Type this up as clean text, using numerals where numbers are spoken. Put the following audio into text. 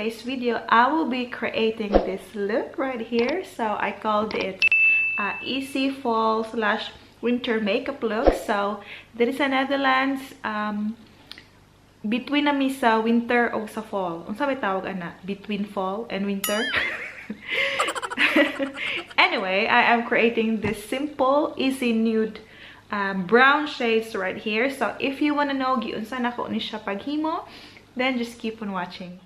today's video, I will be creating this look right here. So I called it easy fall/winter makeup look. So diri sa Netherlands, between na mi sa winter o sa fall. Unsa may tawag ana? Between fall and winter? Anyway, I am creating this simple, easy nude brown shades right here. So if you wanna know giunsa nako ni siya paghimo, then just keep on watching.